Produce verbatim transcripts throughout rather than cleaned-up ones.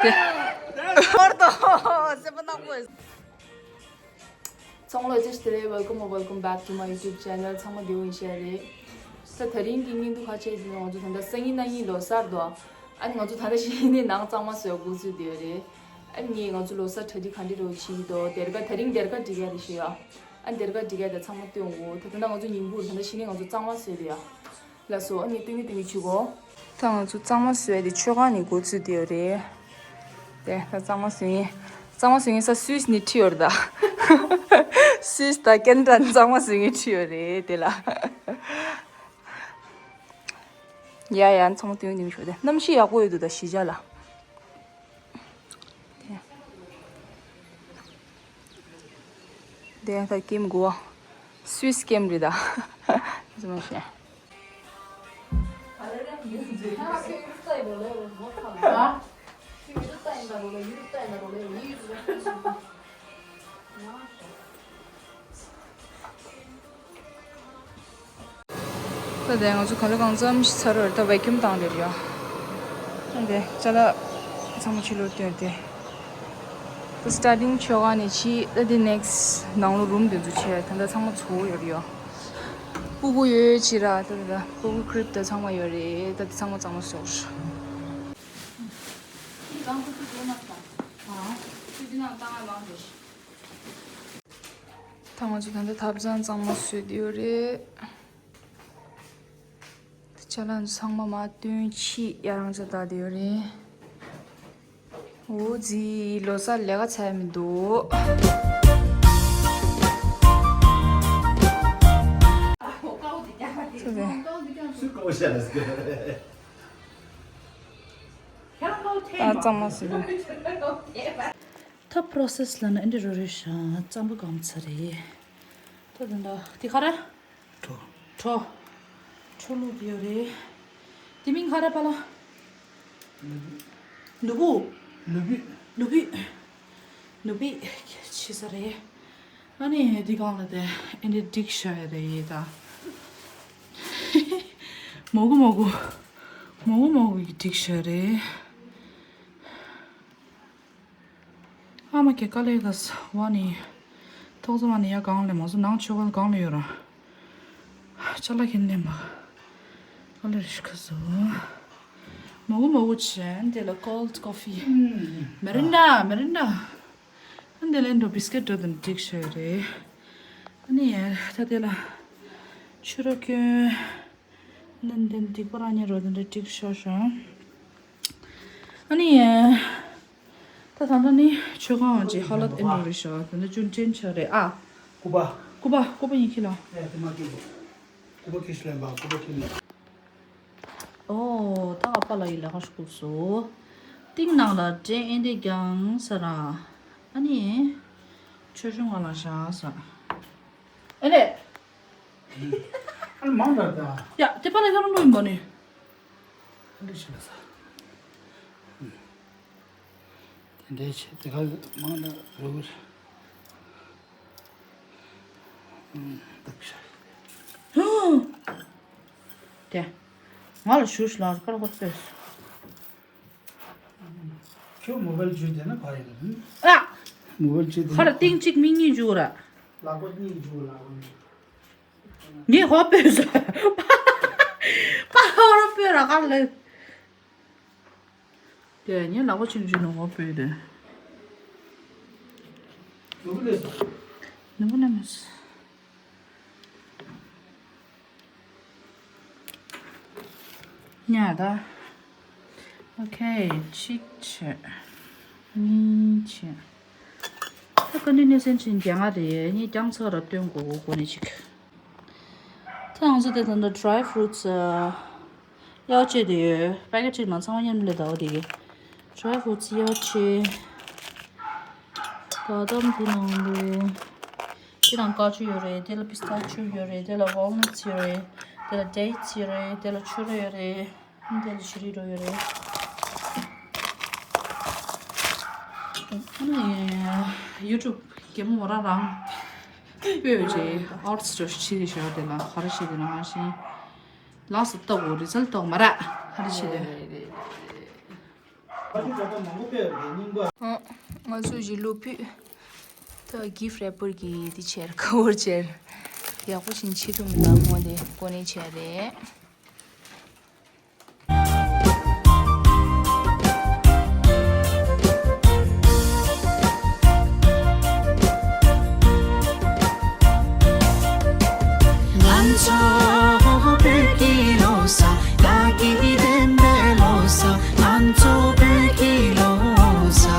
ཧོར་དོ་སེམས་པ་ནག་པོ། ཚང་མ་ལ་བཀྲ་ཤིས་བདེ་ལེགས། Welcome or welcome back to my YouTube channel. ཚང་མ་བདེ་པོ་ཡིན་ཤག་རེད། ད་དེ་རིང་གི་བརྙན་ཐུང་ཁ་ཤས་དེ་ང་ཚོ་ད་ལྟ་སང་ཉིན་གནངས་ཉིན་ལོ་གསར་དོ། ཨ་ནི་ང་ཚོ་ད་ལྟ་གཞི་ནས་ནང་གཙང་མ་བཟོས་འགོ་ཚུགས་བསྡད་ཡོད་རེད། ཨ་ནི་ང་ཚོ་ལོ་གསར་གྲ་སྒྲིག་ག་འདྲ་རེ་བྱེད་ཀྱི་འདུག་སྡེར་ཁ་དེ་རིང་སྡེར་ཁ་སྒྲིག་ཡ་རེད་ཤག་ཡ། ཨ་ནི་སྡེར་ཁ་སྒྲིག་ཡ་དེ་ཚང་མ་སྟོན་འོ། ད་ལྟ་ན་ང་ཚོ་ཉིན་གུང་ད་ལྟ་གཞི་ནས་ང་ཚོ་གཙང་མ་བཟོས་བསྡད་ཡ། ལགས་སོ། ཨ་ནི་སྟོན་གྱི་སྟོན་གྱི་བྱེད་གོ། ད་ང་ཚོ་གཙང་མ་བཟོས་ཏེ་མཆོད་ཁང་ནས་འགོ་ཚུགས་བསྡད་ཡོད་རེད། དེ་ད་གཙང་མ་བཟོ་མཁན། གཙང་མ་བཟོ་མཁན་ས་སུད་སི་ནས་ཁྲིད་ཡོད་རེད་ད། སུད་སི་དང་ཀེ་ན་ཌ་ནས་གཙང་མ་བཟོ་མཁན་ཁྲིད་ཡོད་རེད་དེ་ལ། ཡ་ཡ། ཚང་མ་སྟོན་གྱི་སྟོན་གྱི་བྱེད་དེ། གནམ་གཤིས་ཡག་པོ་ཡོད་འདུག་ད་གཞིས་ཆགས་ལ། དེ། དེ་ཡང་ད་ཀེམ་དགོས། སུད་སི་ཀེམ་རེད་ད། ཟེར་མ་ཤེས། ད་དེ་ང་ཚོ་ག་ལེ་གང་འཚམ་ཞིག་ཚར་བ་རེད། ད་བེ་ཀུམ་བཏང་བསྡད་ཡོད། ད་དེ་ཅ་ལག་ཚང་མ་ཕྱི་ལོགས་བཏོན་ཏེ། ད་སི་ཊར་ཊིང་མཆོད་ཁང་ནས་ཕྱིས། ད་དེ་ནེག་སི་ནང་ལོགས་རུམ་དེ་ཚོ་ཕྱེ། ད་ད་ཚང་མ་ཚོ་ཡོད་རེད་ཡ། སྤུ་གུ་ཡོད་ཅི་ར། ད་ད་ད་སྤུ་གུ་ཀི་རིབ་ད་ཚང་མ་ཡོད་རེད། ད་དེ་ཚང་མ་གཙང་མ་བཟོས། ད་ང་ཚོ་ད་ལྟ་ཐབ་ཚང་གཙང་མ་བཟོས་བསྡད་ཡོད་རེད། ཅ་ལག་ཚང་མ་མར་བཏོན་ཕྱིས་ཡ་རང་ཅག་བསྡད་ཡོད་རེད། འོ་ཙི། ལོ་གསར་ལས་ཀ་ཚར་མི་འདུག་ཚུར་རེད། ད་གཙང་མ་བཟོས་འདུག་ད་པོ་རོ་སེ་སི་ལབ་ན་ཨེ་འདྲ་རོ་རེད་ཤག་རྩམ་པ་སྒམ་ཚར་རེད། ད་དེ་འདྲ་དེ་ག་རེ། གྲོ། གྲོ། གྲོ་བླུགས་ཡོད་རེད། དེ་མིང་ག་རེ་པ་ལ། ནུ་བུ། ནུ་བུ། ནུ་བུ། ནུ་བུ་ཆི་ས་རེད། ཨ་ནི་འདི་གང་ལ་དེ་ཨེ་འདྲ་སྒྲིག་བཞག་ཡོད་རེད་ད། མོག་གུ་མོག་གུ། མོག་གུ་མོག་གུ་གི་སྒྲིག་བཞག་རེད། ཨ་མ་ཀེ་ཀ་ལེ་ག་ས་བ་ནི། ཐོག་ས་བ་ནི་ཡ་གང་ལེ་མ་སུ་ནང་ཆོས་ག་གང་ལེ་ཡོད་ར། ཅ་ལག་ཁྱེར་ནས་མ། ཀ་ལེ་རི་ཤི་ཁ་སོ། མོག་གུ་མོག་གུ་ཆེན་དེ་ལ་ཀོལ་ཌི་ཀོ་ཕི། མེ་རིན་ཌ་མེ་རིན་ཌ། ཨ་འདི་ལ་འགྲོ་བི་སི་ཀེ་ཊི་འགྲོ་དང་སྒྲིག་བཞག་རེད། ཨ་ནི་ད་དེ་ལ་ཕྱུ་ར་སྐྱོན། ནན་ཏན་སྡིག་པ་རང་ཉིད་རོ་དེ་འདྲ་སྒྲིག་ཤོར་ཤོར། ཨ་ནི། ད་ད་ལྟ་ནི་མཆོད་ཁང་གི་ཧ་ལ་ཨེ་འགྲོ་རེད་ཤག་ད་ལྟ་ཅུན་ཅན་ཆགས་རེད་ཨ། སྐུ་པ། སྐུ་པ་སྐུ་པ་ཡིན་ཁྱི་ལ། ཨེ་དེ་མ་སྐྱེས་པ། སྐུ་པ་ཁྱི་ཤི་ལན་པ་སྐུ་པ་ཁྱི་ལན། ཨོ་ད་ཨ་པ་ལ་ཡི་ལ་ཁ་ཤུ་སྐུ་སུ། ཏིང་ནང་ལ་ཏྲེ་ཨེ་འདི་རྒྱང་ས་ར། ཨ་ནི། ཆོས་ཆུང་ང་ལ་བཞག་ས། ཨེ་ལེ། ཨ་ནི་མང་དྲགས་ད། ཡ་དེ་པ་ལ་ཡ་རང་ལོ་ཡིན་པ་ནི། ཨ་ནི་ཤི་ལ་ས། དེ་འདྲའི་ཆེ་དེ་ག་མང་དྲགས་རུ། ཨུམ་བདག་ཤ། དེ། ང་ལ་ཞུ་ཤི་ལ་པར་ཧོར་ཏེ། ཁྱོད་མོ་བལ་ཇུས་དེ་ན་ག་ཡིན་ནམ། ཨ། མོ་བལ་ཇུས་དེ་ན་ཧར་ཏིང་གཅིག་མིག་གཉིས་འཇུ་ར། ལག་པ་གཉིས་འཇུ་ལག་པ་གཉིས། ངས་ཧོ་པོས་ཟ། པ་ཧོ་རོ་པོས་ར་ག་ལེ། དེ་ངས་ལག་པ་གཅིག་འཇུ་ནོ་ཧོ་པོས་དེ། ནུ་བོ་ལེ་ཟ། ནུ་བོ་ན་མི་ཟ། ཉལ་ད། ཨོ་ཁེ། གཅིག་བྱས། གཉིས་བྱས། ད་ཀ་ནི་ནི་སེན་ཆིན་རྒྱ་ང་རེད། ངས་རྒྱང་ཚ་ར་སྟོན་གོ་གོ་ནི་གཅིག་ད་ང་ཚོ་དེ་ད་ད་ཌ་རའི་ཕུ་རུ་ཊི་སི་ཡོ་ཆེ་དེ་ཡོད། པེ་ཀེ་ཊི་གཅིག་ནང་ཚང་མ་མཉམ་ལས་ད་བ་དེ་གི་ཌ་རའི་ཕུ་རུ་ཊི་སི་ཡོ་ཆེ། བ་དམ་དེ་ནང་ལོ། དེ་ནང་ཀ་ཅུ་ཡོད་རེད། དེ་ལ་པི་སྟ་ཆུ་ཡོད་རེད། དེ་ལ་ཝལ་ནཊ་ཡོད་རེད། དེ་ལ་ཌེ་ཊི་ཡོད་རེད། དེ་ལ་ཕྱུ་ར་ཡོད་རེད། དེ་ལ་ཤི་རི་རོ་ཡོད་རེད། ཨ་ནི་ཡུ་ཊུབ་རྒན་མོ་མོ་རང་རང་སྤོས་རྗེས་ཨོ་ཊི་སི་ཅོ་ཤི་ཆི་རི་ཤོར་དེ་ལ་ག་རེ་བྱེད་དེ་ན་ཤི་ལགས་སུ་ལྟ་གོ་རི་ཛལ་ཊི་ལྟོགས་མ་ར་ག་རེ་བྱེད་དེ། ཨ། ང་ཚོ་གཞིས་ལུ་ཕུད། ད་gift wrapper གི་འདི་བྱས་ར་cover བྱས་ར། ཡག་པོ་ཞིག་ཕྱི་ཐུམ་དང་སྔོན་དེ་ཀོ་ནས་བྱས་རེད། ང་ཚོ་བོད་ཀྱི་ལོ་གསར། བདག་གི་བདེན་པའི་ལོ་གསར། ང་ཚོ་བོད་ཀྱི་ལོ་གསར།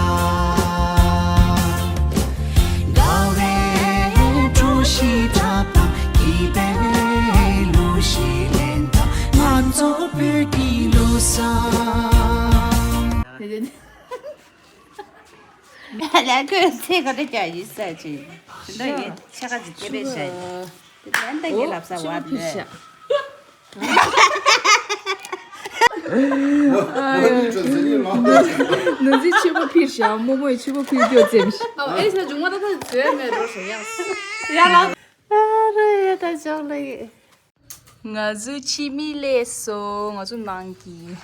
དགའ་བའི་གྲོ་ཞིག་བཀྲ་དང་། སྐྱིད་པའི་གླུ་ཞིག་ལེན་དང་། ང་ཚོ་བོད་ཀྱི་ལོ་གསར། ལ་ཁོས་ཚེ་ག་འདྲ་རྒྱག་ཡིན་ས་ཅིག་དེ་འདྲ་ཡིན་ཆ་ག་ཅིག་སྐད་པས་བཤད་ཡིན། དེ་ལྟ་ངས་ལབ་ས་བ་འདི། ནང་ཚིག་ཆུ་བོ་ཕིར་བཞག་རྨོ་མོས་ཆུ་བོ་ཕིར་སྐྱོ་ཙེམ་ཞིག་ཨོ་ཨེ་ས་ཇུང་མ་ད་ད་ཟོས་མེད་རོ་ཞོ་ཡ། ཡ་ལ། ཨ་རེ་ཡ་ད་ཅོག་ལ་ཡེ། ང་ཚོའི་ཁྱིམ་མི་སླེབས་སོང་། ང་ཚོ་ནང་གི། ང་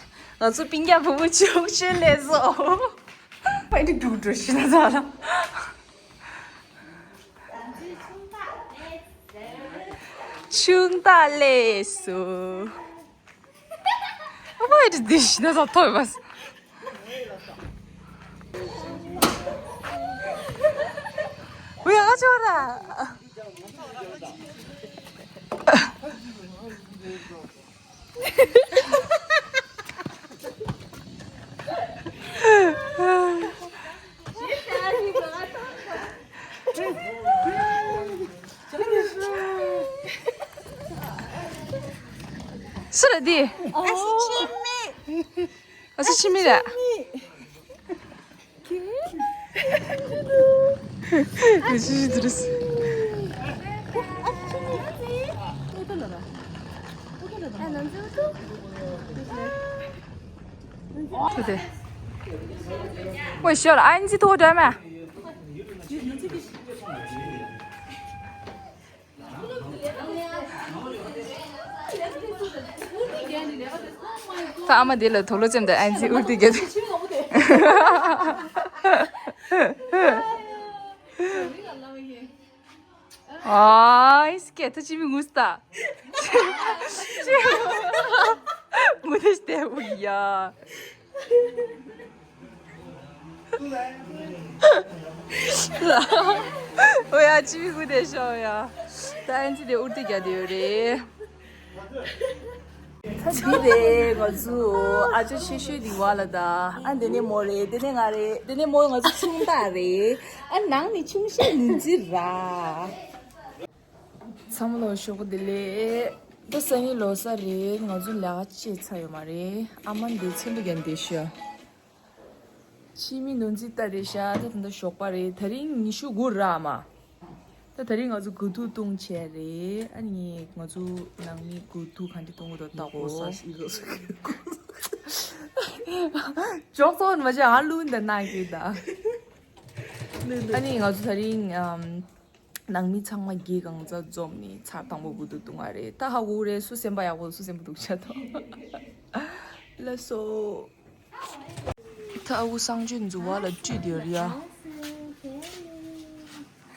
ཚོ་སྤུན་ཀྱག་བུ་མོ་ཆུང་ཤོས་སླེབས་སོང་། ཕ་ཡི་རྒྱུགས་འགྲོ་ཤི་ན་ཚ་ལ། ཆུང་ཐག་སླེབས་སོང་། ཕ་ཡི་འདི་ཤི་ན་ཚ་ཐོས་པ། ཝེ་ཨ་ཅོ་ར། སུ་རེད་འདི། ཨ་ཅོ་ཁྱིམ་མི། ཨ་ཅོ་ཁྱིམ་མི་རེད། ཨོ་ཤོར་ཨན་ཅི་ཐོག་འདྲ་མ། ད་ཨ་མ་དེ་ལ་དོ་ལོ་ཅམ་དང་ཨན་ཅི་ཨུར་ཏི་གེ་དེ། ཨ་ཨིས་ཀེ་ཐུ་ཅི་མི་ངུས་ད། ངུ་དེ་སྟེ་ཨུ་ཡ། ཨོ་ཡ་ཅི་མི་ངུ་དེ་ཤོ་ཡ། ད་ཨན་ཅི་དེ་ཨུར་ཏི་ག་དེ་ཡོད་རེད། ད་འདི་རེད་ང་ཚོ་ཨ་ཅོ་ཆེ་ཤོས་འདི་བ་ལ་ད། ཨ་འདི་ནས་མོ་རེད། འདི་ནས་ང་རེད། འདི་ནས་མོ་ང་ཚོ་ཆུང་ཐག་རེད། ཨ་ནང་ནས་ཆུང་ཤོས་ནུ་འཛི་ར། ཚང་མ་ལ་ཞོགས་པ་བདེ་ལེགས། ད་སང་ཉིན་ལོ་གསར་རེད། ང་ཚོ་ལས་ཀ་བྱས་ཚར་ཡོད་མ་རེད། ཨ་མ་འདི་ཚེ་འདུ་རྒྱན་བསྡད་ཤག་ཕྱི་མི་ནུ་འཛི་ལྟ་རེད་ཤག་ད་ད་ལྟ་ཞོགས་པ་རེད། དེ་རིང་ཉི་ཤུ་དགུ་ར་མ། ད་དེ་རིང་ང་ཚོ་དགུ་ཐུག་བཏུང་བྱས་རེད། ཨ་ནི་ང་ཚོ་ནང་མི་དགུ་ཐུག་ག་འདྲ་བཏུང་གི་འདུག་ལྟ་གོ། ཅོག་ཙོག་མ་བྱས་ཨ་ལུ་འདི་ནང་གི་ད། ཨ་ནི་ང་ཚོ་དེ་རིང་ཨམ། ནང་མི་ཚང་མ་སྒེར་གང་ཚ་འཛོམས་ནས་ཚར་དང་པོ་དགུ་ཐུག་བཏུང་བ་རེད། ད་ཧ་གོ་རེད། སུ་སེམས་པ་ཡག་པོ་སུ་སེམས་པ་སྡུག་ཆ་དང་། ལགས་སོ། ད་ཨ་ཁུ་གསང་སྤྱོད་འཛུལ་བ་ལ་བཀྲིས་དེ་རེད་ཡ།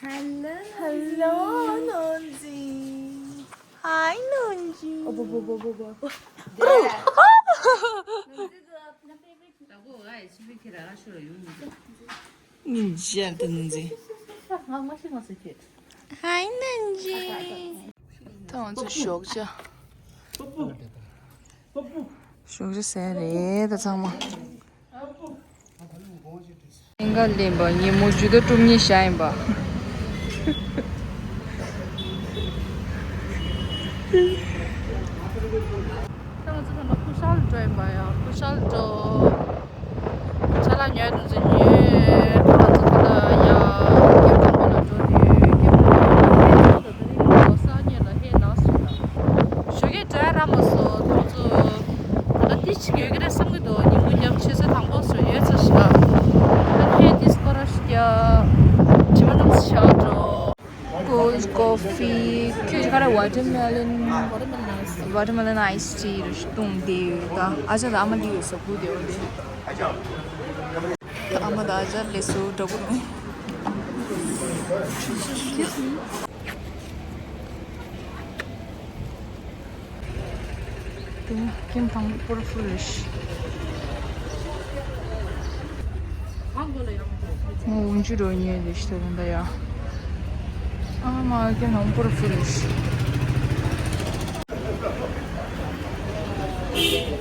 Hello, Hello, Nonzi. Hi, Nonzi. Oh, bo, bo, bo, bo, bo. Hi, Nonzi. ད་ང་ཚོ་ཞོགས་ཇ། ཞོགས་ཇ་ཟས་རེད་ད་ཚང་མ། ཨིན་ག་ལེན་པ་ཉིན་མོ་ཇུ་ད་སྒྲུབ་ཉིན་ཞག་ཡིན་པ། ད་ང་ཚོ་ད་ལྟ་ཀུ་ཤལ་འགྲོ་ཡིན་པ་ཡ། ཀུ་ཤལ་འགྲོ། ཅ་ལག་ཉོས་དུས་ཚོད་ཉོས། ཁོ་རང་ཚོ་ད་ལྟ་ཡ་ཀེབ་དང་པོ་ལ་འགྲོ་དུས་ཀེབ་དང་པོ་ལ་འགྲོ་དུས་ད་རིང་ལོ་གསར་ཉིན་ལ་ཧེ་ནག་སུ་ད་ཞོགས་ཀས་འགྲོ་ཡ་རག་མ་སོང་། ཁོ་ཚོ་ད་ལྟ་དེ་ཅིག་ཡོད་ཀྱི་རེད་བསམ་གྱི་འདུག་ཉིན་གུང་ཉམས་ཆེ་ཚོད་དང་པོ་སུ་ཡོད་ཚོད་ཞིག་ལ་ད་ཧེ་དེ་སྐོར་ར་ཞིག་ཡ་དྲི་མ་རྣམས་ཞག་འགྲོ། Cold coffee. ཁྱོད་ཀྱི་ཁ་ར་watermelon, watermelon iced tea རུ་བཏུང་བསྡད་ཡོད་ད། ཨ་ཅག་དང་ཨ་མ་འདི་ཡོད་ས་ཁུག་བསྡད་ཡོད་རེད། མ་ད་ཅར་ལས་སུ་འགྲོ་གི་རུང་། དེ་ཁྱིམ་ཐང་པོ་ར་ཧྥུ་རེ་ཤི། ངོ་འུན་ཅུ་རོ་ཉེ་ལས་ཤི་ད་ད་ཡ། ཨ་མ་ཁྱིམ་ཐང་པོ་ར་ཧྥུ་རེ་ཤི།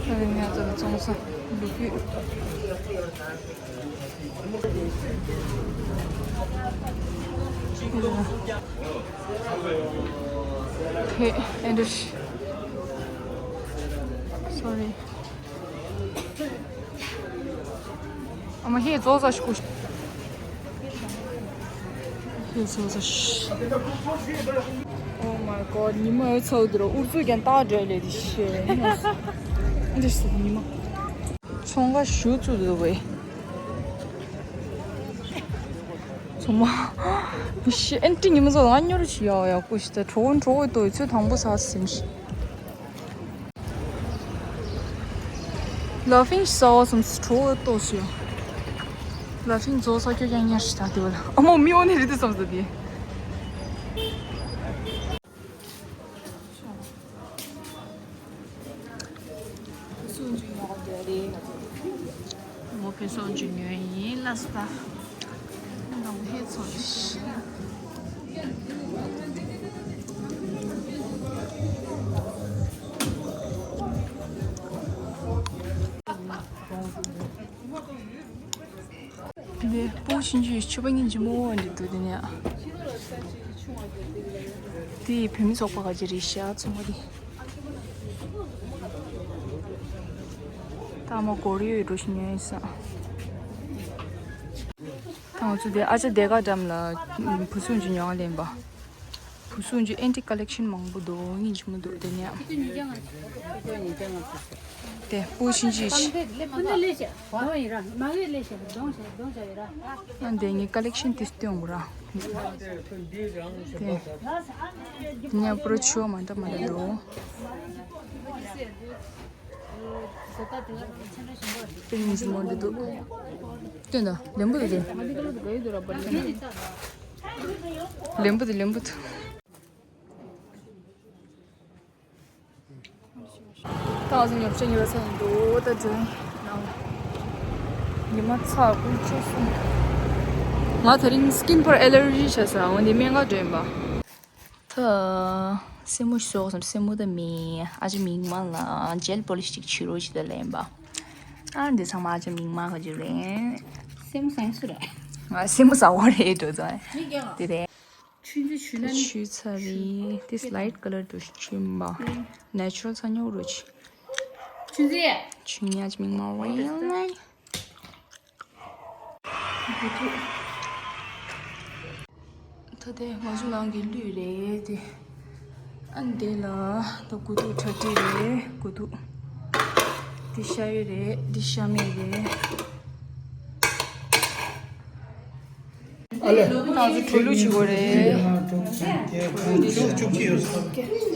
ཨ་ནི་ང་ཚོ་ལ་བཙོང་ས་ལུག་ཁྱུ། Hey, Anders. Sorry. I'm here, Zosa. Hey, Zosa. Oh my God, ཉི་མ་ཨེ་ཚ་བོ་འདི་ར་ཨུ་ཚུགས་ཀྱང་ལྟ་འདྲ་ལས་འདི་ཤེས། འདི་ཤེས་ཉི་མ། ཚོང་ཁང་ཞུ་ཚུགས་འདུག་བས། ཚོང་མ། ཤེས་ཨན་ཏི་ཉི་མ་ཚོ་ང་ཉོ་རུ་ཞུ་ཡག་ཡག་པོ་ཞིག་ད་གྲོགས་གྲོགས་ཏོ་ཚོད་དང་པོ་ས་སིམ་ཤི། ལ་ཕིང་ས་བ་སམ་གྲོགས་ཏོ་ཞུ། ལ་ཕིང་ཚོ་ས་ཁྱོད་ཀྱང་ཉར་ཤི་ད་དེ་བ་ལ་ཨ་མོ་མི་འོ་ནི་རི་དུ་སམ་ས་དེ། ཕུ་སུ་འཇུ་ཉོ་དེ་རེད། མོ་ཕུ་སུ་འཇུ་ཉོ་ཡིན་ལ་སི་ད། ནང་ཧེ་ཚོ་ཤི། འདི་སྤུ་ཆུང་ཆུང་ཕྱུ་པ་སྙིང་རྗེ་མོ་འདི་འདུག་འདི་ནས། དེ་བོད་མི་ཚོགས་པ་ག་ཅི་རེད་ཤག་ཚོང་པ་དེ། ད་མ་གོ་རེ་ཡོད་འགྲོ་ཞིག་ཉོས་ཡིན་ས། ད་ང་ཚོ་དེ་ཨ་ཅག་སྡེ་དགའ་འགྲམ་ལ་བུ་སུན་གྱི་ཉོ་བ་ལེན་པ། བུ་སུན་གྱི་ཨེན་ཊི་ཀ་ལེག་ཤན་མང་པོ་འདུག་སྙིང་རྗེ་མོ་འདུག་དེ་ནས། དེ་སྤུ་ཆུང་ཆུང་ཞིག་ཨ་འདི་ངའི་ཀ་ལེག་ཤན་དེ་སྟོན་དགོས་ར། དེ་ནས་པུ་ར་ཆུ་བ་མ་འདྲ་མ་འདྲ་འདུག་དེ་ཉིན་ཞིག་མོ་འདི་འདུག་སྟོན་དང་ལེམ་བུ་དེ། ལེམ་བུ་དེ་ལེམ་བུ་དེ། ད་ང་ཚོ་ཉོ་ཆ་ཉོ་ས་ཡིན་འདུག་ད་འགྲོ་ཡིན་ནང་ལ། ཉི་མ་ཚ་དགུ་བཅུ་གསུམ། ང་དེ་རིང་སི་ཀིན་པར་ཨེ་ལར་ཇི་བྱས་ས་འོན་ཏེ་སྨན་ཁང་འགྲོ་ཡིན་པ། ད་སེན་མོ་ཞིག་བཟོ་དགོས་བསམ། སེན་མོ་ད་མིན། ཨ་ཅག་མིག་དམར་ལ་ཇེལ་པོ་ལིཤ་ཅིག་བྱུག་རོགས་བྱེད་ད་ལེན་པ། ཨ་འདི་ཚང་མ་ཨ་ཅག་མིག་དམར་ག་ཅིག་རེད། སེན་མོ་ཟ་ཡིན་སུ་རེད། ང་སེན་མོ་ཟ་བ་རེད་འགྲོ་ཙང་། དེ་རེད། ཆུ་ཚོད་ཆུ་ན་ནི། ཆུ་ཚ་རེད། དེ་སི་ལའིཊ་ཀ་ལར་དུ་ཆུ་མ། ནེ་ཅུ་རལ་ཚ་ཉོ་རོགས་བྱེད། ཆུ་ཚོད། ཆུ་ཉ་ཅིག་མིག་དམར་བ་ཡིན་ལ། ད་དེ་ང་ཚོ་ནང་གི་གླུད་རེད་དེ། ཨ་འདི་ལ་ད་དགུ་ཐུག་ཁྲ་ཁྲི་རེད། དགུ་ཐུག་དེ་ཤ་ཡོད་རེད། དེ་ཤ་མེད་རེད། ཨ་ལེ། ང་ཚོ་གྲོ་ལུག་བྱེད་དགོས་རེད།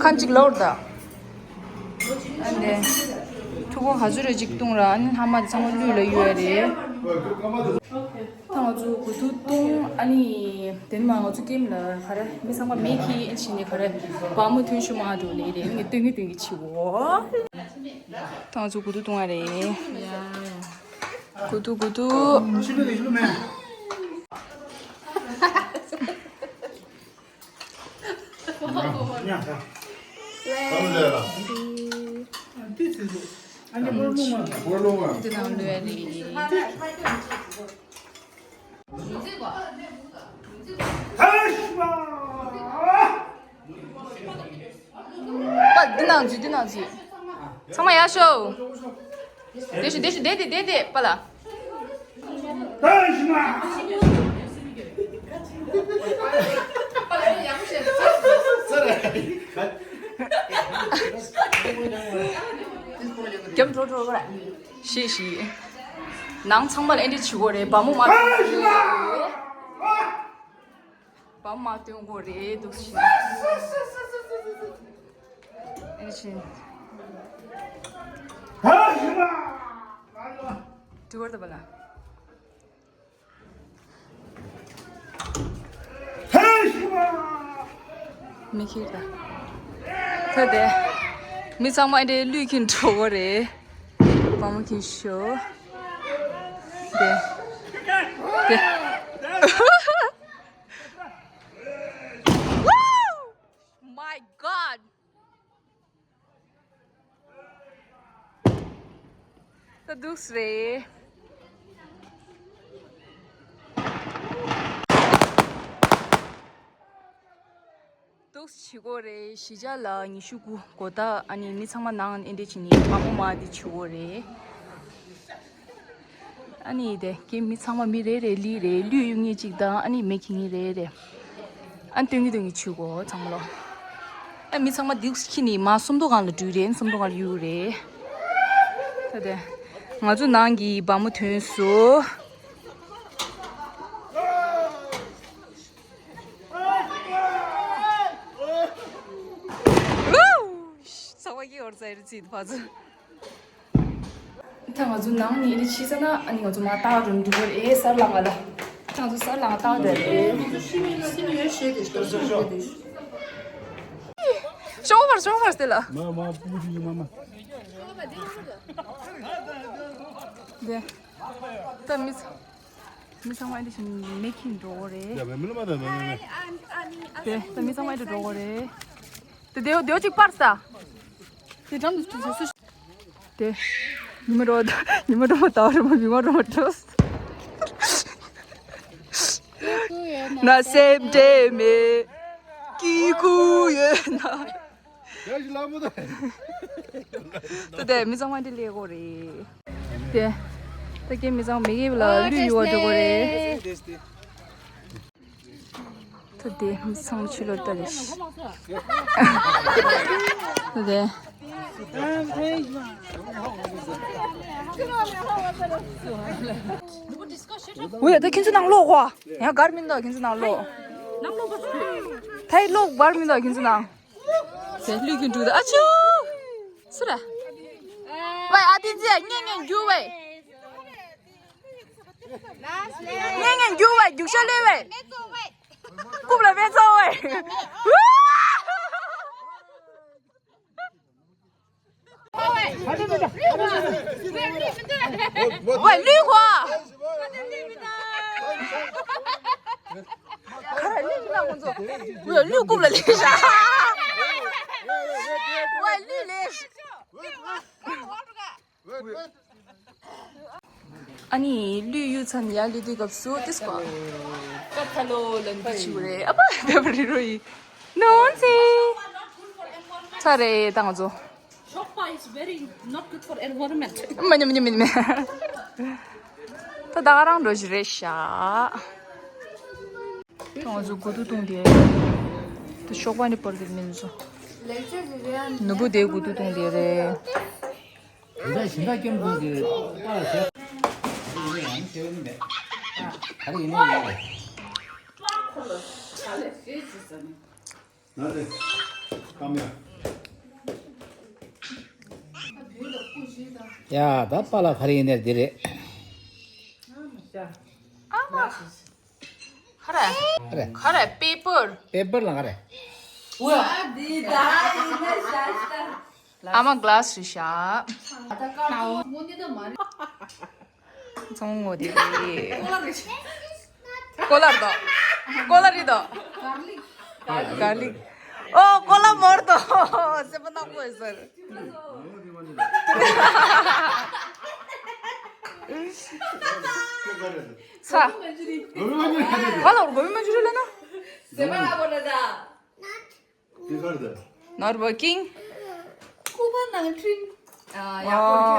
ཁ་ཅིག་ལོར་ད། ཨ་ནི། ཐུག་པ་ག་ཚོད་རེ་གཅིག་བཏུང་ར། ཨ་ནི་ལྷག་མ་དེ་ཚང་མ་གླུད་ལ་གཡུག་ཡ་རེད། ད་ང་ཚོ་དགུ་ཐུག་བཏུང་། ཨ་ནི། དེ་ནས་མ་ང་ཚོ་ཀེམ་ལ་ག་རེ་མི་ཚང་མ་མེ་ཁྱེར་ཨེ་བྱས་ནས་ག་རེ་བ་མོ་ཐུན་ཤུ་མ་འགྲོ་ལེ་རེད། ངས་སྟོན་གི་སྟོན་གི་བྱེད་འོ། ད་ང་ཚོ་དགུ་ཐུག་བཏུང་བ་རེད། དགུ་ཐུག་དགུ་ཐུག་འདི་ནང་ལོས་རེད། པ། འདི་ནང་འཛུལ། འདི་ནང་འཛུལ། ཚང་མ་ཡར་ཤོག་བསྡད་ཤོག་བསྡད་ཤོག་བསྡད་བསྡད་བསྡད་བསྡད་པ་ལ། རྒྱབ་འགྲོ་འགྲོ་བར། ཤེས་ཤིག་ནང་ཚང་མ་ལ་ཨེ་འདྲ་བྱེད་དགོས་རེད། བ་མོ་མ། བ་མ་སྟོན་དགོས་རེད་འདུག་ཤི། ཨེ་ཤི། དྲི་བར་ད་བ་ལ། མི་ཁྱེར་ད། ད་དེ། མི་ཚང་མ་འདྲེ་ལུས་ཁྱེར་འགྲོ་གི་རེད། བ་མོ་ཁྱེར་ཤོག་དེ། དེ། Oh my God! ད་འདུག་སེ་རེད། འདུག་སེ་བྱེད་དགོས་རེད། གཞིས་ཆགས་ལ་ཉི་ཤུ་དགུ་དགོང་དག་ཨ་ནི་མི་ཚང་མ་ནང་ཨེ་འདྲས་བྱས་ནས་མ་མོ་མ་དེ་བྱེད་དགོས་རེད། ཨ་ནི་དེ་ཀྱེ་མི་ཚང་མ་མི་རེ་རེ་ལུས་རེ་ལུས་གཡུག་མཁན་གཅིག་དང་ཨ་ནི་མེ་ཁྱེར་མཁན་རེ་རེ། ཨ་ནི་སྟོན་གྱི་སྟོན་གྱི་བྱེད་དགོས་ཚང་མ་ལོ། ཨ་མི་ཚང་མ་འདུག་སེ་ཁྱེར་ནས་མ་སུམ་མདོ་སྒང་ལ་འགྲུལ་རེད། སུམ་མདོ་སྒང་ལ་གཡུག་རེད། ད་དེ། ང་ཚོ་ནང་གི་བ་མོ་ཐོན་སོང་། ཚང་མ་གི་འོར་ཚ་ཡིར་ཚིད་ཕ་ཚོ། ད་ང་ཚོ་ནང་ནས་ཨེ་ཕྱི་ས་ན་ཨ་ནི་ང་ཚོ་མ་ཏག་རུམ་འགྲོ་གི་རེད། སར་ལངས་ང་ལ། ད་ང་ཚོ་སར་ལངས་ཏག་རེད། ཤོག་བར་ཤོག་བར་སྟེ་ལ། མ་མ་པུ་ཞིག་མ་མ། དེ། ད་མི་ཚང་། མི་ཚང་མ་འདི་བཞིན་མེ་ཁྱེར་འགྲོ་གི་རེད། ཡ་མེ་མེ་ལ་མ་ད་མེ་མེ་མེ། དེ་ད་མི་ཚང་མ་འདི་འགྲོ་གི་རེད། དེ་དེའོ་དེའོ་གཅིག་པར་ས། དེ་འགྲམ་དུ་སུ་སུ། དེ། ཉི་མ་རོ་ཉི་མ་རོ་མ་ད་རོ་མ་མི་མ་རོ་མ་འགྲོ། ན་སེམས་འདྲེ་མེད། ཀི་ཀུ་ཡོད་ན། ཡ་ཞི་ལ་མོ་ད། ད་དེ་མི་ཚང་མ་འདི་ལས་གོ་རེད། དེ། ད་ཀྱེ་མི་ཚང་མི་གེ་ལ་ལུས་ཡུ་བ་འགྲོ་གོ་རེད། ད་དེ་མི་ཚང་ཕྱི་ལོགས་ལྟ་རེད། ད་དེ། ཝེ་ད་ཁྱེད་ཚོ་ནང་ལོག་གོ། ཡང་གར་མི་འདུག་ཁྱེད་ཚོ་ནང་ལོག་ད་ཡི་ལོག་གར་མི་འདུག་ཁྱེད་ཚོ་ནང་། ཟེར་ལུས་ཀྱི་འབྲུ་དང་ཨ་ཆུ། སུ་ར། ཝེ་ཨ་ཏི་ཛི་ངེ་ངེ་རྒྱུ་ཝེ། ངེ་ངེ་རྒྱུ་ཝེ་རྒྱུག་ཤ་ལེ་ཝེ། རྐུབ་ལ་བེ་ཚོ་ཝེ། ཝེ་ལུས་གོ། ཁ་ར་ལུས་ཀྱི་ན་ཁོང་ཚོ། ཝེ་ལུས་རྐུབ་ལ་ལེ་ཤ། ཝེ་ལུས་ལེ་ཤ། ཨ་ནི་ལུས་གཡུག་ཚར་ནས་ཡར་སླེབས་དུས་སྐབས་སུ་ཏིས་པ། ཀ་ཐ་ལོ་ལན་པ་ཞིག་རེད། ཨ་པ་བེ་བ་རི་རོ་ཡི། ནོན་སི། ཚར་རེད་ད་ང་ཚོ། Shokpa is very not good for environment. མ་ཉམས་ཉམས་མིན་མེད། ད་ད་ག་རང་འགྲོ་ཞིག་རེད་ཤག་ད་ང་ཚོ་དགུ་ཐུག་བཏུང་དེ། ད་ཤོག་པ་ནི་པར་གི་མིན་ཚོ། ནུ་བུ་དེ་དགུ་ཐུག་བཏུང་དེ་རེད། ཡིན་ད་ཞིང་ཁ་སྐྱོན་དགོས་ཀྱི་པར་ཞེ། ཡང་ཞེ་ནི་མེད། ག་རེ་ཡིན་ནའི་ཡོད་རེད། ན་རེ། ཀམ་ཡ། ཡ་ད་པཱ་ལགས་ག་རེ་ཡིན་ནའི་འདི་རེད། ཨ་མ། ག་རེ། ག་རེ། ག་རེ་པེ་པར། པེ་པར་ལ་ག་རེ། ཨ་མ་ག་ལ་སི་རེད་ཤག་ཚོང་ངོ་དེ་རེད། ཀོ་ལར་དོ། ཀོ་ལར་རེད་དོ། གར་ལིག་ཨོ་ཀོ་ལ་མོར་དོ། སེམས་པ་ནག་པོ་ཡོད་ཟེར། ཚ། ག་ལ་རུ་གོ་མི་མ་འཇུ་རེ་ལ་ན། Not working. སྐུ་པར་ནང་འཕྲིན། ཨ་ཡག་པོ་རེད།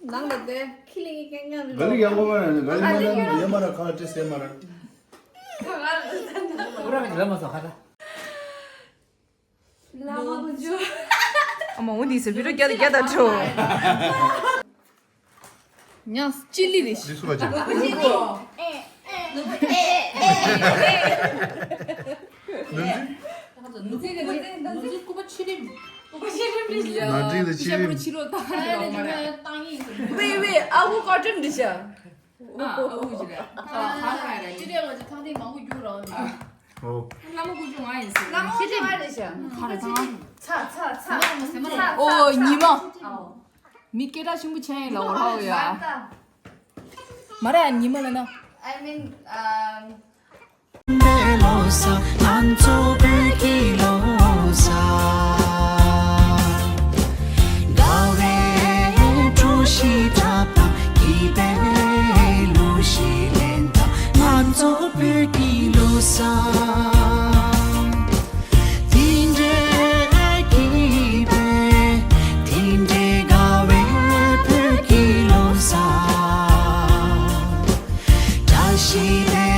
ནང་ལ་བསྡད། ཁི་ལི་གི་སྐད་ངན་རེད། ག་ལི་ཡག་པོ་མ་རེད། ག་ལི་མ་རེད། ཡེ་མ་ར་ཁ་ཏྲེ་སེ་མ་ར། ཁ་ཁ་རེད། འུ་ར་གི་ར་མ་སོ་ཁ་ད། ལ་མ་བུ་ཇོ། ཨ་མ་འོ་འདི་ཟེར་བི་རོ་རྒྱ་རྒྱ་ད་ཁྲོ། ཉ་ཅི་ལི་རེད། ལི་སུ་བ་ཅི། ནུ་ཛི། ནུ་ཛི་སྐུ་པར་ཕྱི་རིམ། ནུ་ཛི་ལ་ཕྱི་རིམ། ཕྱི་རོལ་དང་། ཝེ་ཝེ་ཨ་ཁུ་ཀོ་ཏན་འདི་ཤ། ཨ་ཨ་ཁུ་ཅི་རེད། ཨ་ཧ་ཧ་རེད། ཅི་རེད་ང་ཚོ་ཐང་ཐིང་མང་པོ་རྒྱུག་རོགས་ནི། ཨོ། བླ་མ་སྐུ་ཞབས་ང་ཡིན་ཟེར། བླ་མ་སྐུ་ཞབས་ང་རེད་ཤག་ཁ་རེ་ཐང་། ཚ་ཚ་ཚ། ཨོ་ཉི་མ། མི་སྐད་གྲགས་ཆེན་པོ་ཆགས་ཡིན་ལ། འོ་ར་འོ་ཡ། མ་ར་ཉི་མ་ལ་ན། I mean, um, འདི་ལོ་གསར་ང་ཚོ་བོད་ཀྱི་ལོ་གསར། དགའ་བའི་གྲོ་ཞིག་འཁྲབ་དང་སྐྱིད་པའི་གླུ་ཞིག་ལེན་དང་། ང་ཚོ་བོད་ཀྱི་ལོ་གསར། དེ་འདྲའི་སྐྱིད་པའི་དེ་འདྲའི་དགའ་བའི་བོད་ཀྱི་ལོ་གསར། བཀྲ་ཤིས་བདེ་